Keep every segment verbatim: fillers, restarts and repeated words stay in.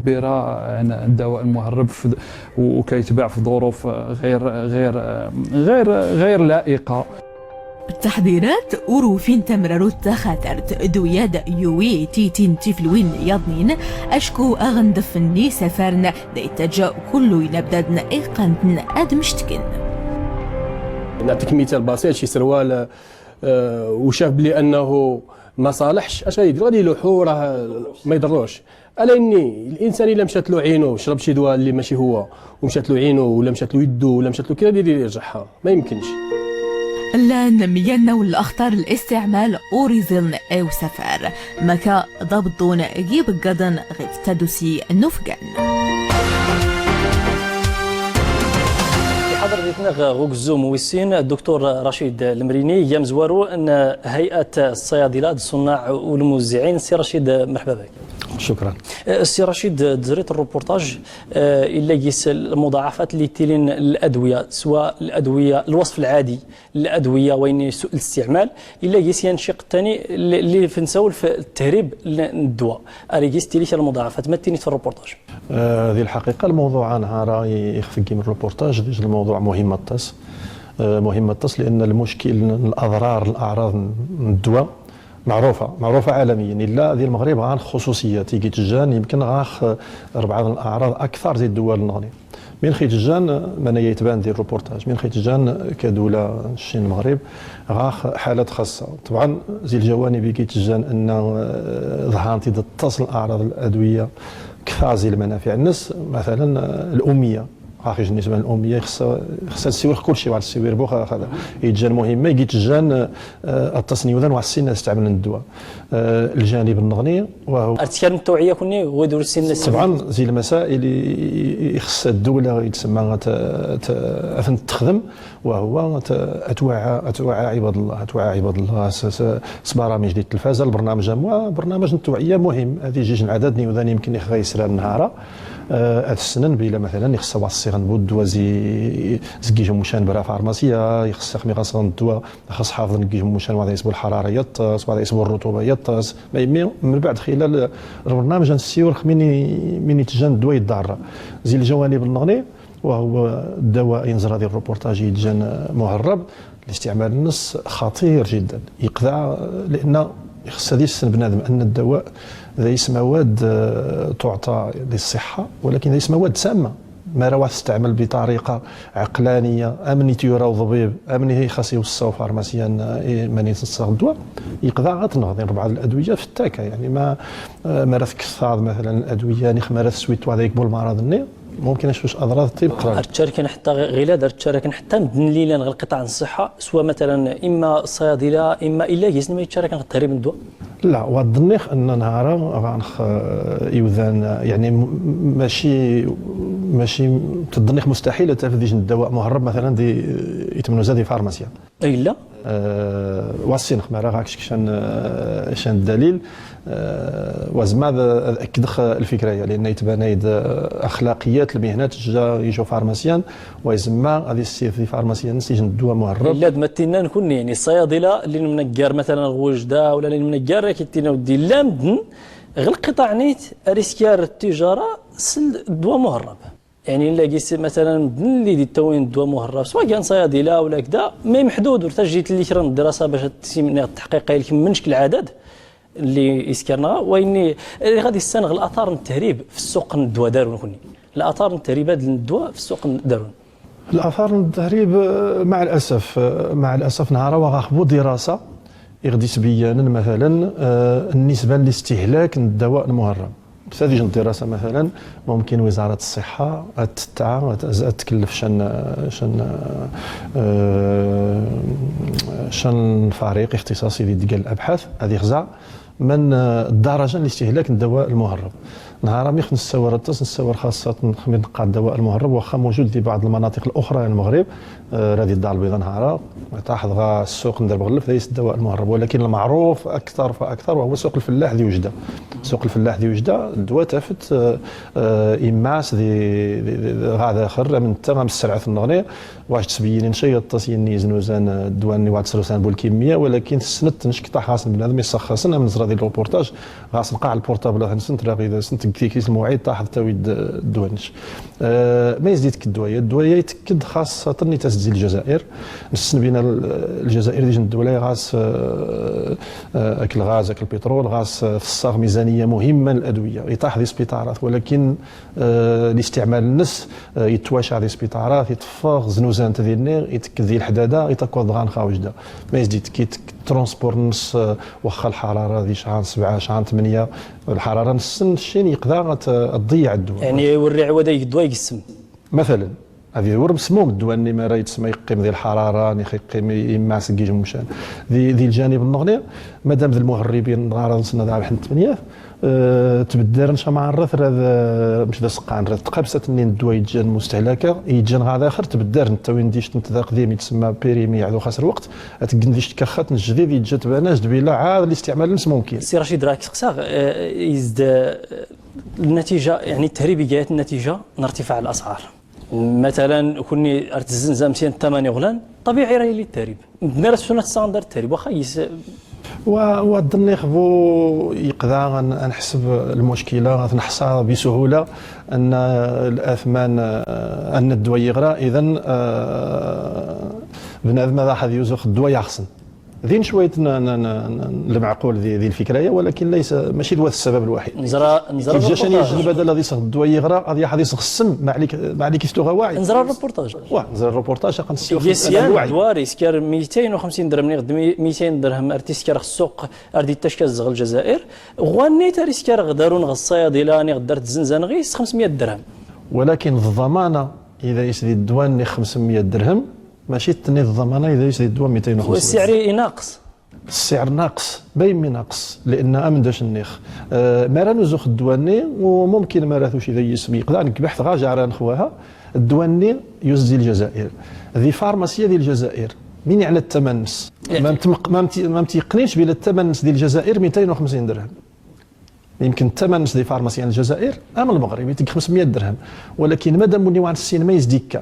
كبيرة، يعني، الدواء المهرب في، و-، وكيتباع في ظروف غير، غير، غير، غير لائقة. التحضيرات أوروفين تمرروت تخاثرت دوياد يوي تيتين تفلوين ياضنين أشكو أغندفن لي سفرن ديتج كل ينبددن إيقانتن أدمشتكن. نعطيك مثال بسيط، شي سروال، آه، وشاف بلي أنه ما صالحش، اش غادي يدير؟ غادي يلوحو، راه ما يضروش. على اني الانسان الا مشات له عينو، شرب شي دواء اللي ماشي هو، ومشات له عينو، ولا مشات له يدو، ولا مشات له كذا، يدير يرجعها، ما يمكنش. لان ميانا والأخطار الاستعمال أوريزن أو سفر. مكا ضبطون جيب قدن غير تدوسي نفقن. حضر ديتنا غوكزوم ويسين الدكتور رشيد المريني، يامزوارو ان هيئة الصيادلة، الصناع والموزعين. سي رشيد، مرحبا بك. شكرا. أه، سي رشيد، تزريت الروبورتاج، أه، إلا قيس المضاعفات اللي تيلين الأدوية، سواء الأدوية الوصف العادي، الأدوية وين سوء الاستعمال، إلا قيس ينشق الثاني اللي، اللي في نسول في التهريب ل-، الدواء. أري قيس تيلي المضاعفات، ما تيني في الروبورتاج. آه، ذي الحقيقة الموضوع أنا راه يخفق من الروبورتاج، ديجا الموضوع مهم التص. آه، مهم التص لأن المشكل الأضرار، الأعراض الدواء معروفة، معروفة عالميا، إلا ذي المغرب غان خصوصيات، يجي تجان يمكن غاخ ربعض الأعراض أكثر زي الدول النغني. من خيت جان، معناها يتبان ذي الروبورتاج، من خيت جان كدولة الشين المغرب، غاخ حالات خاصة. طبعا زي الجوانب يجي تجان أن، آه، ظهرت تصل أعراض الأدوية كثار زي المنافع النس، مثلا، آه، الأمية. غاخ يجي بالنسبة للأمية، يخص، يخص السوير كل شيء، وعلى السوير بوخ، هذا. يجان مهمة، يجي تجان، آه، التصنيع ذا وعلى السن يستعمل الدواء. آه، الجانب النغني وهو أرتكار التوعية كوني ويدور السن السن. طبعا زي المسائل ي-، ي-، يخص الدولة يتسمى ت-، ت-، أثن تخدم، وهو ت-، أتوعى، أتوعى عباد الله، أتوعى عباد الله، س-، س-، سبرامج دي التلفازة، البرنامج أموا، برنامج التوعية مهم. هذه جيج العدد نيوذان يمكن يخغي يسرى النهار. آه، أتسنن بلا مثلا يخص وصيغن بود وزي زكي جمشان برا فارماسيا، يخص خمي غصن الدواء، خاص حافظ نقيهم مشان واحد يسبو الحرارة يطاس، واحد يسبو الرطوبة يطاس. ما يمي من بعد خلال البرنامج نسيو رخ ميني، ميني تجان الدواء الضارة. زي الجوانب النغني، وهو الدواء ينزل هذه الروبورتاج يتجان مهرب، الاستعمال النص خطير جدا. يقذع لأن يخص هذه السن بنادم أن الدواء ليس مواد، آه، تعطى للصحة، ولكن ليس مواد سامة. ما راه تستعمل بطريقة عقلانية، أمني تيورا وضبيب، أمني هي خاص يوصاو فارماسيان، إيه، ماني تصاغ الدواء، يقدر غتنهض ربع الأدوية في التاكة، يعني ما، آه، ما راه تكثر مثلا الأدوية، يعني ما راه تسويت هذا يقبل المرض الني، ممكن أشوش أضرار تبقى. أرتشاركن حتى غ-، غيلاد أرتشاركن حتى مدن ليلان غير قطاع الصحة، سواء مثلا إما الصيادلة، إما إلا جيسن ما يتشاركن غير تهريب الدواء. لا، وظنيخ أن نهارا غانخ، آه، يوذان، آه، يعني م-، ماشي، ماشي تظنيخ مستحيل تافديش الدواء مهرب مثلا دي، آه، يتمنو زاد فارماسيا. إلا؟ آه، واسينخ ما راه هاكش شان، آه، شان الدليل، آه، وزما ذا أكدخ الفكرة، لأن يتبان هيد، آه، أخلاقيات المهنات جا يجو فارماسيان، ويسمى هذه السيف دي فارماسيا نسيج الدواء مهرب. إلا دمتنا نكون يعني الصيادلة اللي منقر مثلا غوجدة ولا اللي منقر راك يتينا ودي لا مدن غير القطاع نيت أريسكار التجارة سل الدواء مهرب. يعني إلا قيس مثلا مدن اللي دي تاوين الدواء مهرب، سواء كان صيادلة ولا كذا، ما محدود ورتجيت اللي كرا الدراسة باش تسيم التحقيق يمكن منشك العدد. اللي يسكرنا، وإني اللي غادي يستنغ الآثار التهريب في السوق الدواء دارون كوني. الآثار التهريب هاد الدواء في السوق دارون. الآثار التهريب، آه، مع الأسف، آه، مع الأسف نهار وغاخبو دراسة يغدي سبيانا مثلا، آه، النسبة لاستهلاك الدواء المهرب. ستيج الدراسة مثلا ممكن وزارة الصحة أتتع-، أت-، أتكلف شن، شن، آه، شن فريق اختصاصي دي ديال الأبحاث هذه خزع من، آه، الدرجة الاستهلاك الدواء المهرب. نهار ميخ نسور التص-، نسور خاصة من قاع الدواء المهرب، واخا موجود في بعض المناطق الأخرى من المغرب، آه، رادي الدار البيضاء نهارا، تحت غا السوق ندير بغلف ليس الدواء المهرب، ولكن المعروف أكثر فأكثر وهو سوق الفلاح ذي وجدة. سوق الفلاح ذي وجدة، الدواء تافت، آه، آه، إماس ذي، ذي، ذي، ذي غا داخل، من تمام السرعة النغنية، واش تسبيني نشي التصيني زنوزان، آه، الدواء ني واحد سلوسان بول كمية، ولكن السنة نشكي طاح غاس بنادم يسخصن من زرا ذي الروبورتاج، غاس نقاع البورتابل هنسن تلاقي إذا سنت كي كيس الموعد طاح تاوي د-، الدوانش. آه، ما يزيد كدوايا، الدوايا يتكد خاصة نتاس تزيل الجزائر. نسن بينا ال-، الجزائر دي جن الدولة غاس، آه، آه، أكل غاز، أكل بترول، غاس، آه، في الصاغ ميزانية مهمة للأدوية. يطاح ذي سبيطارات، ولكن، آه، الاستعمال النس، آه، يتواشى ذي سبيطارات، يطفغ زنوزان تذيني، يتكد ذي الحدادة، يتكوض غان خاوج دا. ما يزيد كي تك-، ترونسبور النس، آه، واخا الحرارة ذي شعان سبعة، شعان ثمانية، الحرارة نسن الشين يقدر ت-، تضيع الدواء. يعني يوري عوضة يقدوا يقسم. مثلًا، هذه ور مسموم الدواء ني ما راه يتسمى يقيم ذي الحرارة، ني يقيم يماس كيج مشان. ذي، ذي الجانب النغني، مادام ذي المهربين غارة نسنا ذا بحن الثمانية، آه، تبدر نشا مع الرث راه ذا، مش ذا سقان، راه تقابسة نين الدواء يجان مستهلكة، يجان غادا آخر، تبدر نتا وين ديش نتا ذا قديم يتسمى بيريمي، عدو خاسر وقت، أتقن ديش تكخت نجديد يجات بناش دبيلا عاد الاستعمال نس ممكن. سي رشيد، راك سقساغ، آه، يزد، آه، النتيجة، يعني التهريب جاية النتيجة من ارتفاع الأسعار. مثلًا، كوني أرتزن زامسين الثمن يغلن، طبيعي راه يلي التهريب. مدنا راه سنة ستاندر التهريب، واخا يس-، و-، وظني خبو يقدر أن-، أنحسب المشكلة، غتنحصى بسهولة أن الأثمان، أن الدواء يغرى، إذن، آه، بنادم هذا حد يوزخ الدواء يخصن. ذين شوية ن-، ن-، ن-، ن-، المعقول ذي، ذي الفكرة هي، ولكن ليس، ماشي ذو السبب الوحيد. نزرا، نزرا الجيش اللي الروبورتاج. يجلب هذا الذي يصغ الدواء يغرى، هذه حد يصغ السم، ما عليك، ما عليك يفتو غواعي. نزرا الروبورتاج. واه، نزرا الروبورتاج، خاص يسيان الوعي. دواري سكار ميتين وخمسين درهم، نغد مي-، ميتين درهم، أرتي سكار السوق، أردي تشكى الزغل الجزائر. غواني تاري سكار غدارون غصايا ديلاني غدارت زنزان غيس خمسمية درهم. ولكن الضمانة إذا يسدي الدوان خمسمية درهم، ماشي تني الضمانة إذا يسدي الدواء ميتين وخمسين. والسعر يناقص. السعر ناقص، باين مي ناقص، لأن أمن داش النيخ. آه، ما راه نزوخ الدواني، وممكن ما راثوش إذا يسمي. يقدر أنك بحث غا جاران خواها، الدواني يزدي الجزائر. ذي فارماسيا ذي الجزائر. مين يعلى الثمن نس؟ ما متمق-، ما مت-، ما متيقنينش بلا الثمن نس ذي الجزائر ميتين وخمسين درهم. يمكن الثمن نس دي فارماسيان الجزائر، أم المغرب، يتق خمسمية درهم. ولكن مادام بني وعن السينما يزديكا.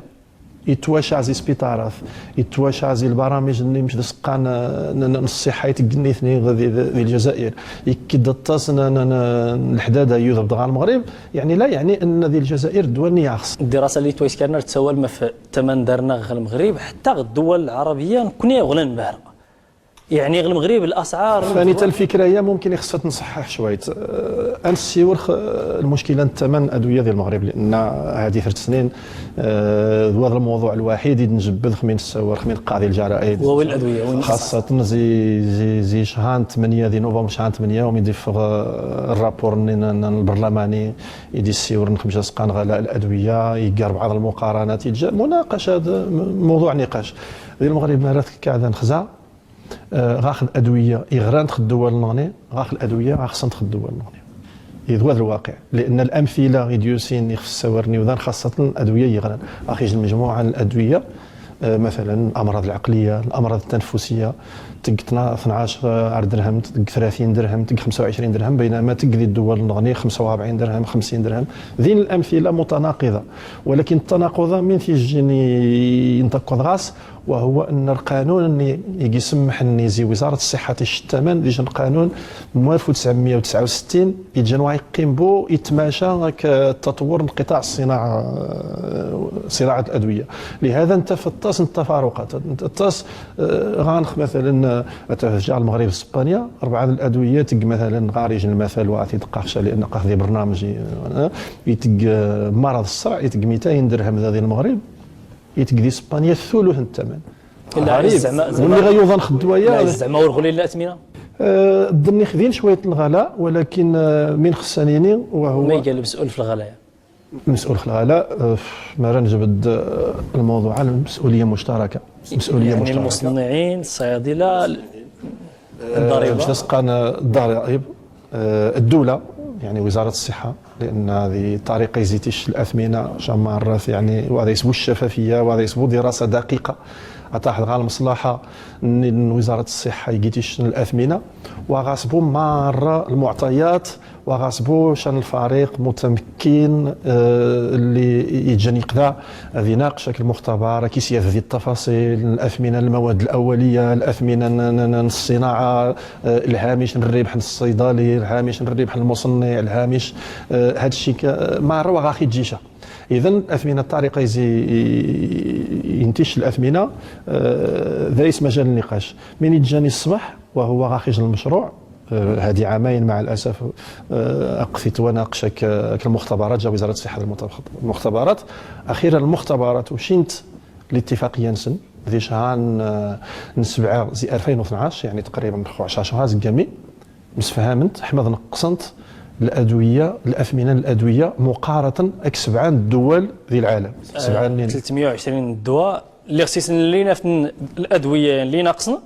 يتواشى زي سبيطارات، يتواشى زي البرامج اللي مش دسقان، آه، ن-، ن-، الصحة يتقني ثني ذي، ذي، ذي الجزائر. يكد الطاس ن-، ن-، ن-، الحدادة يوذب دغا المغرب، يعني لا يعني أن ذي الجزائر دواني يخص. الدراسة اللي تويس كارنا تسوى الم-، في الثمن دارنا غا المغرب، حتى الدول العربية نكوني غلن بهرة. يعني، غير المغرب، الأسعار. ثاني تا الفكرة هي ممكن يخصها تنصحح شوية. آه، أنسيورخ، آه، المشكلة نتمن أدوية ديال المغرب، لأن هذه ثلاث سنين، آه، ذو هذا الموضوع الوحيد يد نجبد خمين الساور، خمين قاضي الجرائد. هو وين الأدوية؟ وين الأسعار؟ خاصة زي، زي، زي شهان ثمانية، دي نوفمبر شهان ثمانية، ومن يدفغ، آه، الرابور ن-، ن-، ن-، البرلماني، يدي السيور نخمسة سقان غلاء الأدوية، يقار بعض المقارنات، يجي مناقشة، هذا م-، موضوع نقاش. ديال المغرب ما راه كعدة نخزع، آه، غاخذ أدوية إغران تخ الدول النغني، غاخذ الأدوية غاخصن تخ الدول النغني. إذ هو هذا الواقع، لأن الأمثلة إديوسين يخص السوارني وذان خاصة الأدوية يغران. أخي مجموعة الأدوية، آه، مثلًا الأمراض العقلية، الأمراض التنفسية، تق تنا-، اثناش، آه، درهم، تق ثلاثين درهم، تق خمسة وعشرين درهم، بينما تق ذي الدول النغني خمسة وأربعين درهم، خمسين درهم. ذين الأمثلة متناقضة، ولكن التناقض من في الجيني ينتقد غاس، وهو أن القانون اللي يجي يسمح أن يزي وزارة الصحة تشتمن، ديجا القانون ألف وتسعمية وتسعة وستين، يجي نوع يقيم بو يتماشى هاك التطور من قطاع الصناعة، صناعة الأدوية. لهذا انت في الطاس التفارقات، انت الطاس، آه، غانخ مثلًا، آه، أتفجع المغرب إسبانيا، أربعة الأدوية تق مثلًا غارج المثل وعطي دقة خشا لأن قاخذي برنامج، آه، يتق، آه، مرض الصرع يتق ميتين درهم ذا ذي المغرب. يتقدي إسبانيا ثلث الثمن. إلا غريب. زعما، زعما، واللي غيوضن خدوة يا لا، زعما ورغلي الأثمنة؟ آه، الظني خذين شوية الغلاء، ولكن، آه، من خصانيني وهو ما يقال مسؤول في الغلاء؟ مسؤول في الغلاء، آه، ما راه نجبد، آه، الموضوع على المسؤولية مشتركة. مسؤولية يعني مشتركة. المصنعين، الصيادلة، آه، الضريبة. مش تسقى الضرائب. آه، الدولة، يعني وزارة الصحة، لأن هذه طريقة يزيتيش الأثمنة، شمارات، يعني، وهذا يسبو الشفافية، وهذا يسبو دراسة دقيقة. أطاح غا المصلحة، ن-، وزارة الصحة يجيتيش الأثمنة، وغاسبو مرة المعطيات، وغاصبو شان الفريق متمكن، آه، اللي يجي يقضى، هذه يناقش هاك المختبر، كيسير هذه التفاصيل، الأثمنة، المواد الأولية، الأثمنة ن-، ن-، ن-، الصناعة، آه، الهامش الربح الصيدلي، الهامش الربح المصنع، الهامش، آه، هاد الشيء ك-، ما راه غاخي تجيشة. إذن الأثمنة الطريقة يزي-، ينتش الأثمنة، آه، ذا يس مجال النقاش. من يجاني الصباح وهو غاخي يجي المشروع، آه، هذه عامين مع الأسف، آه، أقفت وأناقش ك-، كالمختبرات، جا وزارة الصحة المتخ-، المختبرات. أخيرًا المختبرات وشينت الاتفاقية نسن، ذي شهر ن-، نسبعة زي ألفين واثناش، يعني تقريبًا خو عشر شهور زقامي، مسفهامنت، حمد نقصنت الأدوية، الأثمنة الأدوية مقارنة أك سبعة الدول ذي العالم. آه، سبعة نين. ثلاثمية وعشرين دواء اللي خصيصن لينا في الأدوية اللي ناقصن،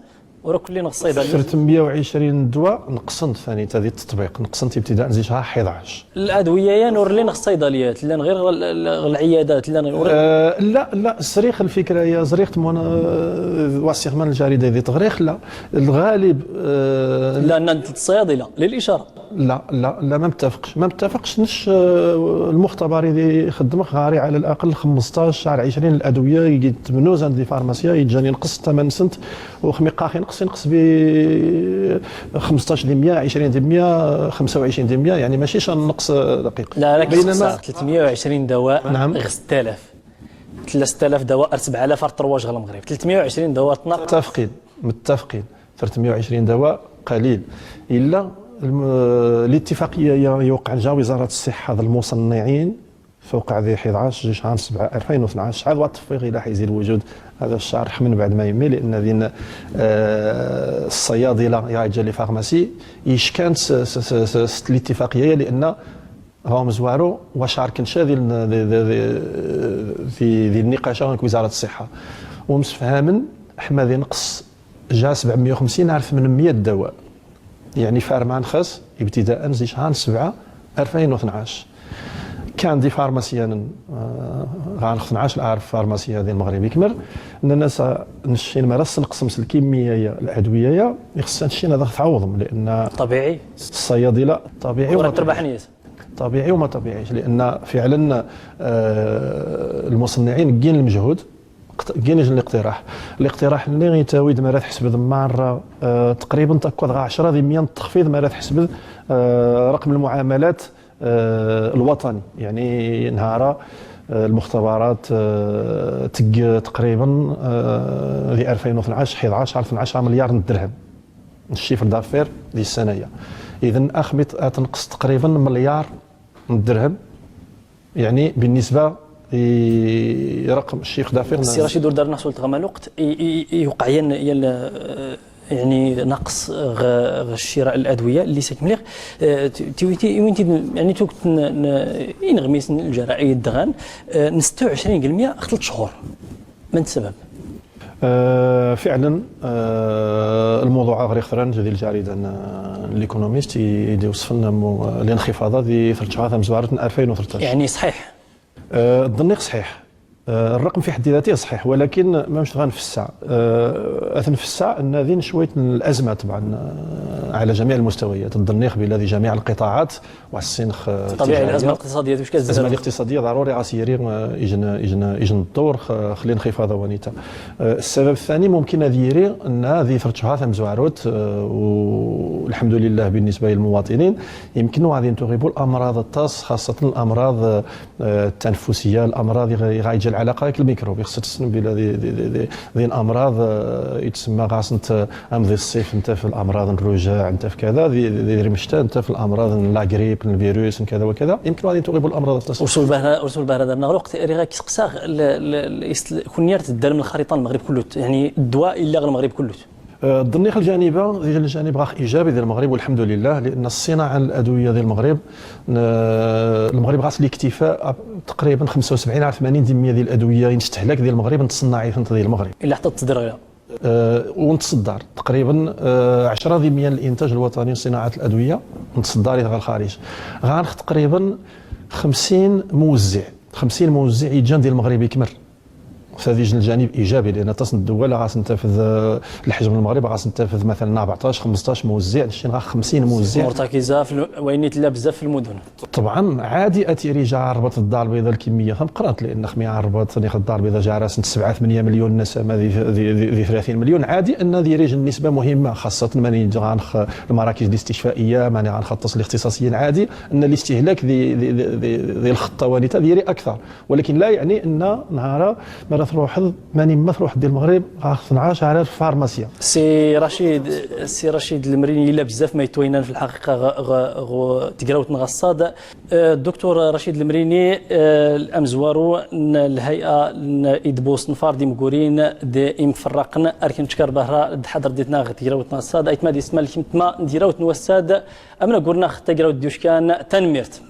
وراه كل نقص صيدلي. ثلاثمية وعشرين دواء نقصنت ثاني تا ذي التطبيق، نقصنت ابتداء نزيد شهر حداش. الأدوية يا نور لين الصيدليات، لين غير ال-، ال-، العيادات، لين غير آه، لا، لا، سريخ الفكرة يا زريخت مونا، آه، واستخدام الجريدة ذي تغريخ، لا. الغالب، آه، لا، أن أنت الصيادلة للإشارة. لا، لا، لا، ما متفقش، ما متفقش. نش، آه، المختبر ذي خدمخ غاري على الأقل خمستاش شهر عشرين الأدوية يجي تمنوز عند دي فارماسيا يجاني نقص ثمن سنت وخميقاخ ينقص، ينقص ب خمستاش ديمية، عشرين ديمية، خمسة وعشرين ديمية، يعني ماشي شان نقص دقيق. لا، راك بينما تخسر ثلاثمية وعشرين دواء، نعم. غ ستة آلاف. ثلاثة آلاف دواء، أربعة آلاف أرطرواج غلم غريب. ثلاثمية وعشرين دواء تناقص. متفقين، متفقين. ثلاثمية وعشرين دواء قليل. إلا الم-، الاتفاقية ي-، يوقع جا وزارة الصحة ذا المصنعين، فوق ذي حداش جي شهر سبعة ألفين واثناش، عاد واتفق إلى حيز الوجود هذا الشرح من بعد ما يمي، لأن ذين، آه، الصيادلة يا جا لي فارماسي يشكان س-، س-، س-، س-، س-، الاتفاقية، لأن راهم زوارو وشاركن شا ذي ال-، ذي، ذي، ذي، ذي، ذي النقاش هاك وزارة الصحة. ومسفهامن حما ذي نقص جا سبعمية وخمسين على ثمنمية دواء. يعني فارمان خاص ابتداء زي شهر سبعة ألفين واثناش. كان دي فارماسيان، آه، غان اثناش العارف فارماسيا دي المغرب يكمل. إن الناس نشين مرس نقسم الكمية يا الأدوية يا يخصها نشين هذا تعوضهم، لأن طبيعي. الصيادلة طبيعي وما وراه تربح طبيعي. نيس. طبيعي وما طبيعيش، لأن فعلًا، آه، المصنعين كاين المجهود، قت-، كاين الاقتراح. الاقتراح اللي غيتاوي ما راه تحسب مرة، آه، تقريبًا تاكد غا عشرة ديمية التخفيض ما راه تحسب، آه، رقم المعاملات، آه، الوطني. يعني نهار، آه، المختبرات، آه، تج تقريبًا، آه، ذي ألفين واثناش، حداش، ألفين واثناش مليار درهم. الشيفر دافير ذي السنة. إذن أخمت تنقص تقريبًا مليار درهم. يعني بالنسبة لرقم الشيفر دافير السي رشيد، ور دار نحصل تغمى الوقت، ي-، ي-، يوقع ين-، ين-، آه، يعني نقص غ-، غ الشراء الأدوية اللي ساك مليغ. آه، ت-، تي-، تي-، وين تي-، يعني توك ن-، ن-، ينغميس الجرائد دغان، آه، ن ستة وعشرين قلمية أخت ثلاث شهور. من السبب؟ آه، فعلًا، آه، الموضوع غريق ثران جدي الجريدة، آه، ليكونوميست ي-، يدي وصفنا مو-، الانخفاضات ذي ثلاث شهور مزوارة ألفين وثلطاش. يعني صحيح؟ آه، الضنيق صحيح. آه، الرقم في حد ذاته صحيح، ولكن ما مش غنفسع. آه، أثنفسع أن ذي شوية الأزمة طبعًا، آه، على جميع المستويات. الضنيق بلا ذي جميع القطاعات، وحسين خ-، طبيعي، ارتجاعية. الأزمة الاقتصادية، واش كازمة؟ الأزمة الاقتصادية ضروري غاسيري، آه، يجن، يجن، يجن الدور خ-، خلي انخفاض ونيتا. آه، السبب الثاني ممكن أذيري أن هذه ثلاث شهور مزواروت، آه، والحمد لله بالنسبة للمواطنين، يمكن غادي تغيبوا الأمراض الطاس، خاصة الأمراض، آه، آه، التنفسية، الأمراض غا-، غايجي العلاقة بالميكروب، يخص تسنى بلا ذي، ذي، ذي، ذي، ذي الأمراض، آه، يتسمى غاس نت أمضي الصيف نتا في الأمراض الرجاع، نتا في كذا، ذي، ذي، ذي رمشتا نتا في الأمراض لاغريب، الفيروس، كذا وكذا، يمكن غادي تغيبوا الأمراض التص- ورسول بهرة، ورسول بهرة درنا غلوق، ري غا كيسقساغ ل-، ل-، ل-، يست-، كون يارت الدال من الخريطة المغرب كله، يعني الدواء إلا غير المغرب كله. آه، الضنيخ الجانبة، ذي الجانب غاخ إيجابي ذي المغرب، والحمد لله، لأن الصناعة الأدوية ذي المغرب، آه، المغرب غاس الاكتفاء تقريبًا خمسة وسبعين على ثمانين ديمية ذي الأدوية ينستهلك ذي المغرب، نتصنع يثنت ذي المغرب. إلا حتى تصدر غير. آه، ونتصدر تقريبًا، آه، عشرة ديمية الإنتاج الوطني لصناعة الأدوية نتصدر إلى الخارج. غانخ تقريبًا خمسين موزع، خمسين موزع يجان ديال المغرب يكمل. فهذا يجي الجانب إيجابي، لأن تصل الدول غاس نتفذ، آه، الحجم المغرب غاس نتفذ مثلًا أربعطاش، خمسطاش موزع، نشين غا خمسين موزع. مرتكزة في الم-، وينيت لا بزاف في المدن. طبعًا عادي أتيري جا عربط الدار البيضاء الكمية ثم قرأت، لأن خمي عربط ناخذ الدار البيضاء جا راس سبعة ثمانية مليون نسمة ذي، ذي، ذي، ذي ثلاثين مليون، عادي أن ذي ريج النسبة مهمة، خاصة ماني غانخ المراكز الاستشفائية، ماني غانخ التصل الاختصاصيين، عادي أن الاستهلاك ذي، ذي، ذي، ذي، ذي الخطة وانيتا ذي ري أكثر. ولكن لا يعني أن نهار ما تروح، ماني ما تروح ديال المغرب، غا اثناش على الفارماسيا. سي رشيد، سي رشيد المريني، لا بزاف ما يتوينان في الحقيقة غ-، غ-، غ-، تقراوت نغصاد. آه، الدكتور رشيد المريني، آه، الأمزوارو ن-، الهيئة ن-، إدبوس نفار ديمقورين دي إمفرقن أركن تشكر بهرا الحضر ديتنا غ-، تقراوت نغصاد. أيت ما دي اسمال كمتما نديراوت نوساد. أمنا قرنا خ-، تقراوت ديوشكان تنميرت.